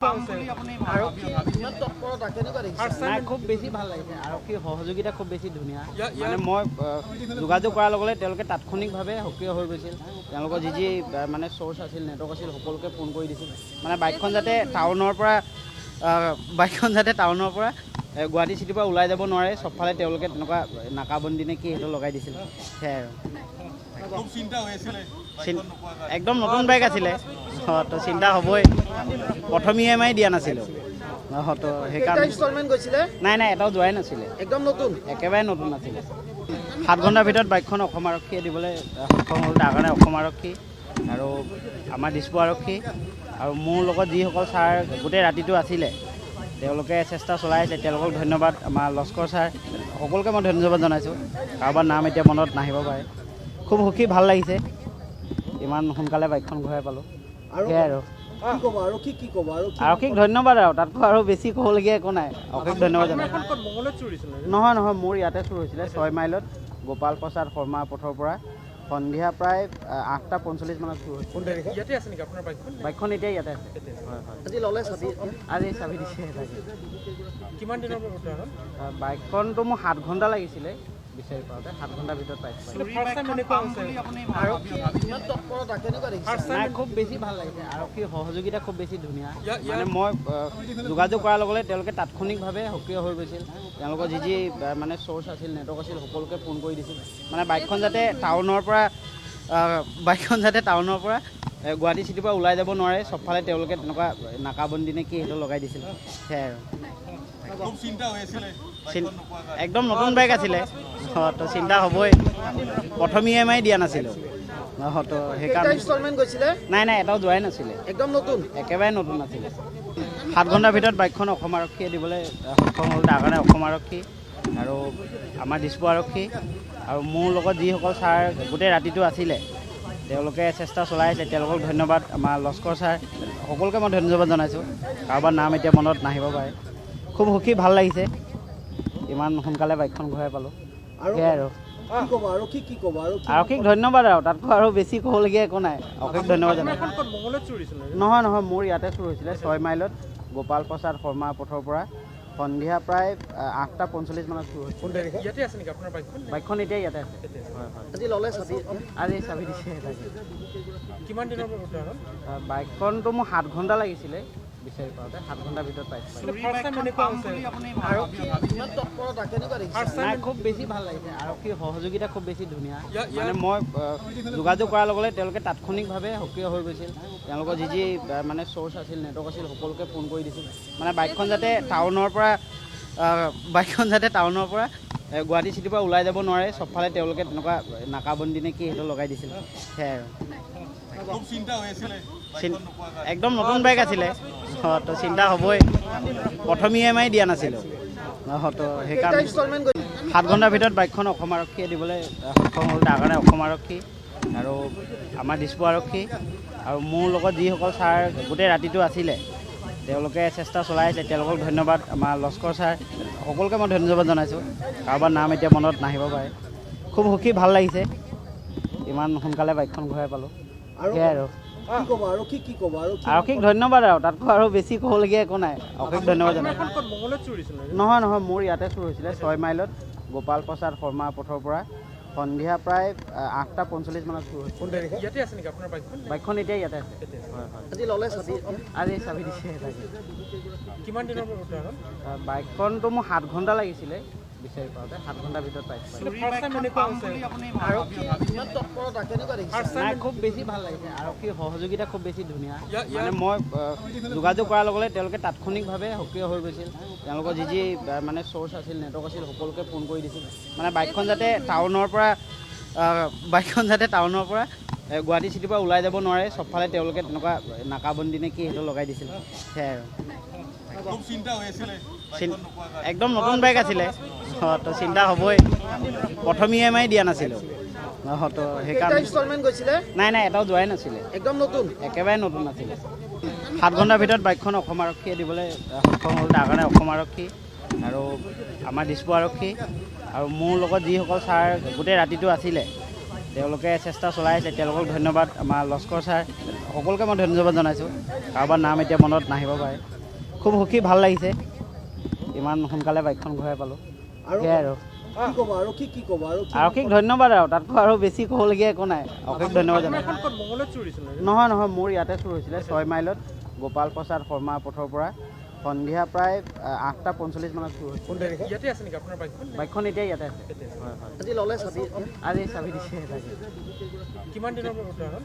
আৰক্ষীৰ তৎপৰতা কেনেকুৱা দেখিছে? নাই, খুব বেছি ভাল লাগিছে। আৰক্ষীৰ সহযোগিতা খুব বেছি ধুনীয়া। মানে মই যোগাযোগ কৰাৰ লগে লগে তেওঁলোকে তাৎক্ষণিকভাৱে সক্ৰিয় হৈ গৈছিল। তেওঁলোকৰ যি যি মানে চ'ৰ্চ আছিল, নেটৱৰ্ক আছিল, সকলোকে ফোন কৰি দিছিল। মানে বাইকখন যাতে টাউনৰ পৰা গুৱাহাটী চিটিৰ পৰা ওলাই যাব নোৱাৰে, চবফালে তেওঁলোকে তেনেকুৱা নাকাবন্দী নে কি সেইটো লগাই দিছিল। সেয়াই আৰু। খুব চিন্তা হৈ আছিলে বাইকখন নোপোৱাৰ কাৰণে। একদম নতুন বাইক আছিলে, অঁ, তো চিন্তা হ'বই। প্ৰথম ইএমআই দিয়া নাছিলোঁ, অঁ, তো কেইটা সেইকাৰণে। ইনষ্টলমেণ্ট গৈছিলে? নাই নাই, এটাও যোৱাই নাছিলে। একদম নতুন? একেবাৰে নতুন আছিলে। 7 ঘণ্টাৰ ভিতৰত বাইকখন অসম আৰক্ষীয়ে দিবলৈ সক্ষম হ'ল। তাৰ কাৰণে অসম আৰক্ষী আৰু আমাৰ দিছপুৰ আৰক্ষী আৰু মোৰ লগত যিসকল ছাৰ গোটেই ৰাতিটো আছিলে, তেওঁলোকে চেষ্টা চলাই আছে, তেওঁলোকক ধন্যবাদ। আমাৰ লস্কৰ ছাৰ, সকলোকে মই ধন্যবাদ জনাইছোঁ। কাৰোবাৰ নাম এতিয়া মনত নাহিব পাৰে। খুব সুখী, ভাল লাগিছে, ইমান সোনকালে বাইকখন ঘূৰাই পালোঁ। সেয়াই আৰু। কি ক'ব আৰক্ষী, কি ক'ব আৰক্ষী? আৰক্ষীক ধন্যবাদ আৰু, তাতকৈ আৰু বেছি ক'বলগীয়া একো নাই। অশেষ ধন্যবাদ জনাইছোঁ। নহয় নহয়, মোৰ ইয়াতে চুৰ হৈছিলে, 6 মাইলত গোপাল প্ৰসাদ শৰ্মা পথৰ পৰা সন্ধিয়া প্ৰায় 8:45 মানত চুৰ হৈছিল। ইয়াতে আছে নেকি আপোনাৰ বাইকখন? বাইকখন এতিয়া ইয়াতে আছে, হয় হয়। আজি ল'লে চাবি? আজি চাবি দিছে তাকে। কিমান দিনৰ পৰা উদ্ধাৰ হ'ল? বাইকখনতো মোৰ 7 ঘণ্টা লাগিছিলে বিচাৰি পাওঁতে, 7 ঘণ্টাৰ ভিতৰত পাইছোঁ। ফাৰ্ষ্ট টাইম এনেকুৱা হৈছে? আৰক্ষীৰ তৎপৰতা কেনেকুৱা দেখিছে? নাই, খুব বেছি ভাল লাগিছে। আৰক্ষীৰ সহযোগিতা খুব বেছি ধুনীয়া। মানে মই যোগাযোগ কৰাৰ লগে লগে তেওঁলোকে তাৎক্ষণিকভাৱে সক্ৰিয় হৈ গৈছিল। তেওঁলোকৰ যি যি মানে চ'ৰ্চ আছিল, নেটৱৰ্ক আছিল, সকলোকে ফোন কৰি দিছিল। মানে বাইকখন যাতে টাউনৰ পৰা গুৱাহাটী চিটিৰ পৰা ওলাই যাব নোৱাৰে, চবফালে তেওঁলোকে তেনেকুৱা নাকাবন্দী নে কি সেইটো লগাই দিছিল। সেয়াই আৰু। খুব চিন্তা হৈ আছিলে বাইকখন নোপোৱাৰ কাৰণে। একদম নতুন বাইক আছিলে, অঁ, তো চিন্তা হ'বই। প্ৰথম ইএমআই দিয়া নাছিলোঁ, অঁ, তো কেইটা সেইকাৰণে। ইনষ্টলমেণ্ট গৈছিলে? নাই নাই, এটাও যোৱাই নাছিলে। একদম নতুন? একেবাৰে নতুন আছিলে। 7 ঘণ্টাৰ ভিতৰত বাইকখন অসম আৰক্ষীয়ে দিবলৈ সক্ষম হ'ল। তাৰ কাৰণে অসম আৰক্ষী আৰু আমাৰ দিছপুৰ আৰক্ষী আৰু মোৰ লগত যিসকল ছাৰ গোটেই ৰাতিটো আছিলে, তেওঁলোকে চেষ্টা চলাই আছে, তেওঁলোকক ধন্যবাদ। আমাৰ লস্কৰ ছাৰ, সকলোকে মই ধন্যবাদ জনাইছোঁ। কাৰোবাৰ নাম এতিয়া মনত নাহিব পাৰে। খুব সুখী, ভাল লাগিছে, ইমান সোনকালে বাইকখন ঘূৰাই পালোঁ। সেয়াই আৰু। কি ক'ব আৰক্ষী, কি ক'ব আৰক্ষী? আৰক্ষীক ধন্যবাদ আৰু, তাতকৈ আৰু বেছি ক'বলগীয়া একো নাই। অশেষ ধন্যবাদ জনাইছোঁ। ক'ত, মঙলত চুৰ হৈছিলে? নহয় নহয়, মোৰ ইয়াতে চুৰ হৈছিলে, 6 মাইলত গোপাল প্ৰসাদ শৰ্মা পথৰ পৰা সন্ধিয়া প্ৰায় 8:45 মানত চুৰ হৈছিল। ইয়াতে আছে নেকি আপোনাৰ বাইকখন? বাইকখন এতিয়া ইয়াতে আছে, হয় হয়। আজি ল'লে চাবি? আজি চাবি দিছে তাকে। কিমান দিনৰ পৰা উদ্ধাৰ হ'ল? বাইকখনতো মোৰ 7 ঘণ্টা লাগিছিলে বিচাৰি পাওঁতে, 7 ঘণ্টাৰ ভিতৰত পাইছোঁ। ফাৰ্ষ্ট টাইম এনেকুৱা হৈছে? আৰক্ষীৰ তৎপৰতা কেনেকুৱা দেখিছে? নাই, খুব বেছি ভাল লাগিছে। আৰক্ষীৰ সহযোগিতা খুব বেছি ধুনীয়া। মানে মই যোগাযোগ কৰাৰ লগে লগে তেওঁলোকে তাৎক্ষণিকভাৱে সক্ৰিয় হৈ গৈছিল। তেওঁলোকৰ যি যি মানে চ'ৰ্চ আছিল, নেটৱৰ্ক আছিল, সকলোকে ফোন কৰি দিছিল। মানে বাইকখন যাতে টাউনৰ পৰা গুৱাহাটী চিটিৰ পৰা ওলাই যাব নোৱাৰে, চবফালে তেওঁলোকে তেনেকুৱা নাকাবন্দী নে কি সেইটো লগাই দিছিল। সেয়াই আৰু। খুব চিন্তা হৈ আছিলে বাইকখন নোপোৱাৰ কাৰণে। একদম নতুন বাইক আছিলে, অঁ, তো চিন্তা হ'বই। প্ৰথম ইএমআই দিয়া নাছিলোঁ, অঁ, তো কেইটা সেইকাৰণে। ইনষ্টলমেণ্ট গৈছিলে? 7 ঘণ্টাৰ ভিতৰত বাইকখন অসম আৰক্ষীয়ে দিবলৈ সক্ষম হ'ল। তাৰ কাৰণে অসম আৰক্ষী আৰু আমাৰ দিছপুৰ আৰক্ষী আৰু মোৰ লগত যিসকল ছাৰ গোটেই ৰাতিটো আছিলে, তেওঁলোকে চেষ্টা চলাই আছে, তেওঁলোকক ধন্যবাদ। আমাৰ লস্কৰ ছাৰ, সকলোকে মই ধন্যবাদ জনাইছোঁ। কাৰোবাৰ নাম এতিয়া মনত নাহিব পাৰে। খুব সুখী, ভাল লাগিছে, ইমান সোনকালে বাইকখন ঘূৰাই পালোঁ। সেয়াই আৰু। কি ক'ব আৰক্ষী, কি ক'ব আৰক্ষী? আৰক্ষীক ধন্যবাদ আৰু, তাতকৈ আৰু বেছি ক'বলগীয়া একো নাই। অশেষ ধন্যবাদ জনাইছোঁ। ক'ত, মঙলত চুৰ হৈছিলে? নহয় নহয়, মোৰ ইয়াতে চুৰ হৈছিলে, 6 মাইলত গোপাল প্ৰসাদ শৰ্মা পথৰ পৰা সন্ধিয়া প্ৰায় 8:45 মানত চুৰ হৈছিল। ইয়াতে আছে নেকি আপোনাৰ বাইকখন? বাইকখন এতিয়া ইয়াতে আছে, হয় হয়। আজি ল'লে চাবি? আজি চাবি দিছে তাকে। কিমান দিনৰ পৰা উদ্ধাৰ হ'ল? বাইকখনতো মোৰ 7 ঘণ্টা লাগিছিলে বিচাৰি পাওঁতে, 7 ঘণ্টাৰ ভিতৰত পাইছোঁ। ফাৰ্ষ্ট টাইম এনেকুৱা হৈছে? আৰক্ষীৰ তৎপৰতা কেনেকুৱা দেখিছে? নাই, খুব বেছি ভাল লাগিছে। আৰক্ষীৰ সহযোগিতা খুব বেছি ধুনীয়া। মানে মই যোগাযোগ কৰাৰ লগে লগে তেওঁলোকে তাৎক্ষণিকভাৱে সক্ৰিয় হৈ গৈছিল। তেওঁলোকৰ যি যি মানে চ'ৰ্চ আছিল, নেটৱৰ্ক আছিল, সকলোকে ফোন কৰি দিছিল। মানে বাইকখন যাতে টাউনৰ পৰা গুৱাহাটী চিটিৰ পৰা ওলাই যাব নোৱাৰে, চবফালে তেওঁলোকে তেনেকুৱা নাকাবন্দী নে কি সেইটো লগাই দিছিল। সেয়াই আৰু। খুব চিন্তা হৈ আছিলে বাইকখন নোপোৱাৰ কাৰণে। একদম নতুন বাইক আছিলে, অঁ, তো চিন্তা হ'বই। প্ৰথম ইএমআই দিয়া নাছিলোঁ, অঁ, তো কেইটা সেইকাৰণে। ইনষ্টলমেণ্ট গৈছিলে? নাই নাই, এটাও যোৱাই নাছিলে। একদম নতুন? একেবাৰে নতুন আছিলে। 7 ঘণ্টাৰ ভিতৰত বাইকখন অসম আৰক্ষীয়ে দিবলৈ সক্ষম হ'ল। তাৰ কাৰণে অসম আৰক্ষী আৰু আমাৰ দিছপুৰ আৰক্ষী আৰু মোৰ লগত যিসকল ছাৰ গোটেই ৰাতিটো আছিলে, তেওঁলোকে চেষ্টা চলাই আছে, তেওঁলোকক ধন্যবাদ। আমাৰ লস্কৰ ছাৰ, সকলোকে মই ধন্যবাদ জনাইছোঁ। কাৰোবাৰ নাম এতিয়া মনত নাহিব পাৰে। খুব সুখী, ভাল লাগিছে, ইমান সোনকালে বাইকখন ঘূৰাই পালোঁ। আৰু সেয়াই আৰু। কি ক'ব আৰক্ষী, কি ক'ব আৰক্ষী? আৰক্ষীক ধন্যবাদ আৰু তাতকৈ আৰু বেছি ক'বলগীয়া একো নাই। অশেষ ধন্যবাদ জনাইছোঁ। এখন ক'ত, মঙলত চুৰ হৈছিল নেকি? নহয় নহয়, মোৰ ইয়াতে চুৰ হৈছিলে, 6 মাইলত গোপাল প্ৰসাদ শৰ্মা পথৰ পৰা সন্ধিয়া প্ৰায় 8:45 মানত চুৰ হৈছিল। ইয়াতে আছে নেকি আপোনাৰ বাইকখন? বাইকখন এতিয়া ইয়াতে আছে। হয় হয়। আজি ল'লে চাবি? আজি চাবি দিছে তাকে। কিমান দিনৰ পৰা উদ্ধাৰ হ'ল?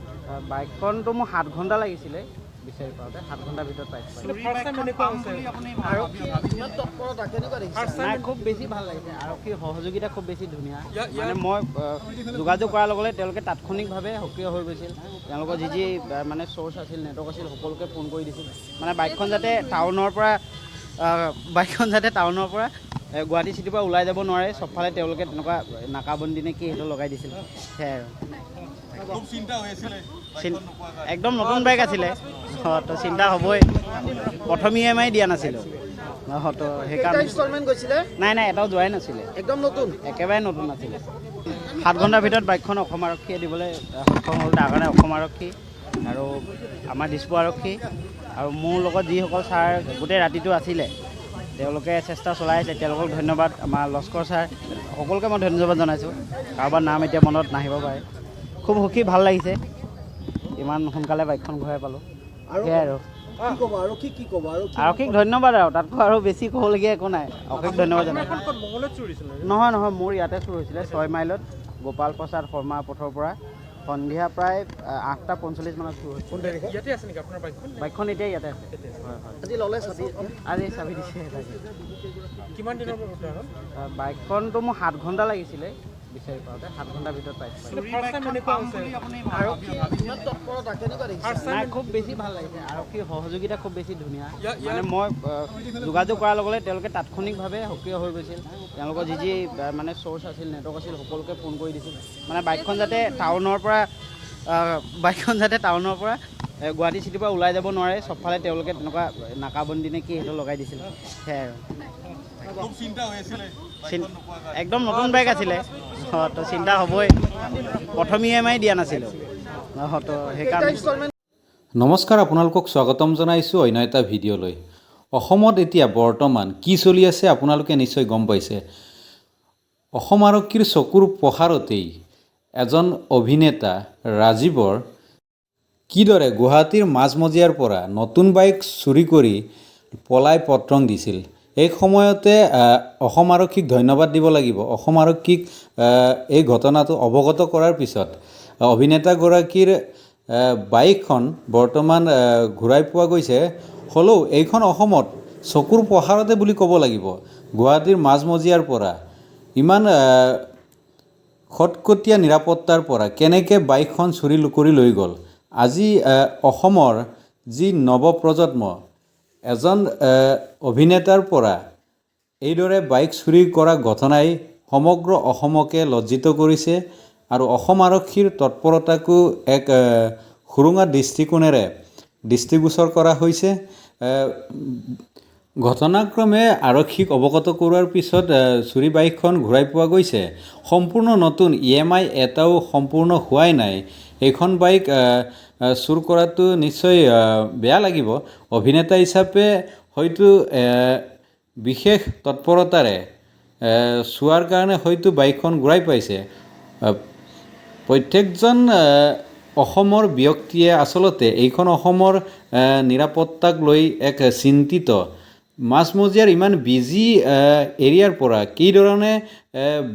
বাইকখনতো মোৰ 7 ঘণ্টা লাগিছিলে বিচাৰি পাওঁতে, 7 ঘণ্টাৰ ভিতৰত পাইছোঁ। ফাৰ্ষ্ট টাইম এনেকুৱা হৈছে? আৰক্ষী ইমান তৎপৰতা কেনেকুৱা দেখিছে? নাই, খুব বেছি ভাল লাগিছে। আৰক্ষীৰ সহযোগিতা খুব বেছি ধুনীয়া। মানে মই যোগাযোগ কৰাৰ লগে লগে তেওঁলোকে তাৎক্ষণিকভাৱে সক্ৰিয় হৈ গৈছিল। তেওঁলোকৰ যি যি মানে চ'ৰ্চ আছিল, নেটৱৰ্ক আছিল, সকলোকে ফোন কৰি দিছিল। মানে বাইকখন যাতে টাউনৰ পৰা গুৱাহাটী চিটিৰ পৰা ওলাই যাব নোৱাৰে, চবফালে তেওঁলোকে তেনেকুৱা নাকাবন্দী নে কি সেইটো লগাই দিছিল। সেয়াই আৰু। খুব চিন্তা হৈ আছিলে বাইকখন নোপোৱাৰ কাৰণে? একদম নতুন বাইক আছিলে, অঁ, তো চিন্তা হ'বই। প্ৰথম ইএমআই দিয়া নাছিলোঁ, অঁ, তো কেইটা সেইকাৰণে। ইনষ্টলমেণ্ট গৈছিলে? নাই নাই, এটাও যোৱাই নাছিলে। একদম নতুন? একেবাৰে নতুন আছিলে। 7 ঘণ্টাৰ ভিতৰত বাইকখন অসম আৰক্ষীয়ে দিবলৈ সক্ষম হ'ল। তাৰ কাৰণে অসম আৰক্ষী আৰু আমাৰ দিছপুৰ আৰক্ষী আৰু মোৰ লগত যিসকল ছাৰ গোটেই ৰাতিটো আছিলে, তেওঁলোকে চেষ্টা চলাই আছে, তেওঁলোকক ধন্যবাদ। আমাৰ লস্কৰ ছাৰ, সকলোকে মই ধন্যবাদ জনাইছোঁ। কাৰোবাৰ নাম এতিয়া মনত নাহিব পাৰে। খুব সুখী, ভাল লাগিছে, ইমান সোনকালে বাইকখন ঘূৰাই পালোঁ। আৰু সেয়াই আৰু। কি ক'ব আৰক্ষী, কি ক'ব আৰক্ষী? আৰক্ষীক ধন্যবাদ আৰু তাতকৈ আৰু বেছি ক'বলগীয়া একো নাই। অশেষ ধন্যবাদ জনাইছোঁ। এখন ক'ত, মঙলত চুৰ হৈছিল নেকি? নহয় নহয়, মোৰ ইয়াতে চুৰ হৈছিলে, 6 মাইলত গোপাল প্ৰসাদ শৰ্মা পথৰ পৰা সন্ধিয়া প্ৰায় 8:45 মানত চুৰ হৈছিল। ইয়াতে আছে নেকি আপোনাৰ বাইকখন? বাইকখন এতিয়া ইয়াতে আছে। হয় হয়। আজি ল'লে চাবি? আজি চাবি দিছে তাকে। কিমান দিনৰ পৰা উদ্ধাৰ হ'ল? বাইকখনতো মোৰ 7 ঘণ্টা লাগিছিলে বিচাৰি পাওঁতে, 7 ঘণ্টাৰ ভিতৰত পাইছোঁ। ফাৰ্ষ্ট টাইম এনেকুৱা হৈছে? আৰক্ষী ইমান তৎপৰতা কেনেকুৱা দেখিছে? নাই, খুব বেছি ভাল লাগিছে। আৰক্ষীৰ সহযোগিতা খুব বেছি ধুনীয়া। মানে মই যোগাযোগ কৰাৰ লগে লগে তেওঁলোকে তাৎক্ষণিকভাৱে সক্ৰিয় হৈ গৈছিল। তেওঁলোকৰ যি যি মানে চ'ৰ্চ আছিল, নেটৱৰ্ক আছিল, সকলোকে ফোন কৰি দিছিল। মানে বাইকখন যাতে টাউনৰ পৰা গুৱাহাটী চিটিৰ পৰা ওলাই যাব নোৱাৰে, চবফালে তেওঁলোকে তেনেকুৱা নাকাবন্দী নে কি সেইটো লগাই দিছিল। সেয়াই আৰু। খুব চিন্তা হৈ আছিলে বাইকখন নোপোৱাৰ কাৰণে? একদম নতুন বাইক আছিলে, অঁ, তো চিন্তা হ'বই। প্ৰথম ইএমআই দিয়া নাছিলোঁ, অঁ, তো কেইটা সেইকাৰণে। ইনষ্টলমেণ্ট? নমস্কাৰ, আপোনালোকক স্বাগতম জনাইছোঁ অন্য এটা ভিডিঅ'লৈ। অসমত এতিয়া বৰ্তমান কি চলি আছে আপোনালোকে নিশ্চয় গম পাইছে। অসম আৰক্ষীৰ চকুৰ পচাৰতেই এজন অভিনেতা ৰাজীৱৰ কিদৰে গুৱাহাটীৰ মাজমজিয়াৰ পৰা নতুন বাইক চুৰি কৰি পলাই পত্ৰং দিছিল, এই সময়তে অসম আৰক্ষীক ধন্যবাদ দিব লাগিব। অসম আৰক্ষীক এই ঘটনাটো অৱগত কৰাৰ পিছত অভিনেতাগৰাকীৰ বাইকখন বৰ্তমান ঘূৰাই পোৱা গৈছে। হ'লেও এইখন অসমত চকুৰ পচাৰতে বুলি ক'ব লাগিব, গুৱাহাটীৰ মাজমজিয়াৰ পৰা ইমান খটখটীয়া নিৰাপত্তাৰ পৰা কেনেকৈ বাইকখন চুৰি কৰি লৈ গ'ল। আজি অসমৰ যি নৱপ্ৰজন্ম, এজন অভিনেতাৰ পৰা এইদৰে বাইক চুৰি কৰা ঘটনাই সমগ্ৰ অসমকে লজ্জিত কৰিছে আৰু অসম আৰক্ষীৰ তৎপৰতাকো এক সুৰুঙা দৃষ্টিকোণেৰে দৃষ্টিগোচৰ কৰা হৈছে। ঘটনাক্ৰমে আৰক্ষীক অৱগত কৰোৱাৰ পিছত চুৰি বাইকখন ঘূৰাই পোৱা গৈছে। সম্পূৰ্ণ নতুন, ইএমআই এটাও সম্পূৰ্ণ হোৱাই নাই। এইখন বাইক চুৰ কৰাটো নিশ্চয় বেয়া লাগিব। অভিনেতা হিচাপে হয়তো বিশেষ তৎপৰতাৰে চোৱাৰ কাৰণে হয়তো বাইকখন ঘূৰাই পাইছে। প্ৰত্যেকজন অসমৰ ব্যক্তিয়ে আচলতে এইখন অসমৰ নিৰাপত্তাক লৈ এক চিন্তিত। মাজমজিয়াৰ ইমান বিজি এৰিয়াৰ পৰা কিধৰণে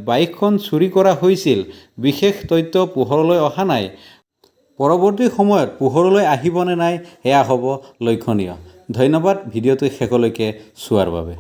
বাইকখন চুৰি কৰা হৈছিল, বিশেষ তথ্য পোহৰলৈ অহা নাই। পৰৱৰ্তী সময়ত পোহৰলৈ আহিবনে নাই সেয়া হ'ব লক্ষণীয়। ধন্যবাদ ভিডিঅ'টো শেষলৈকে চোৱাৰ বাবে।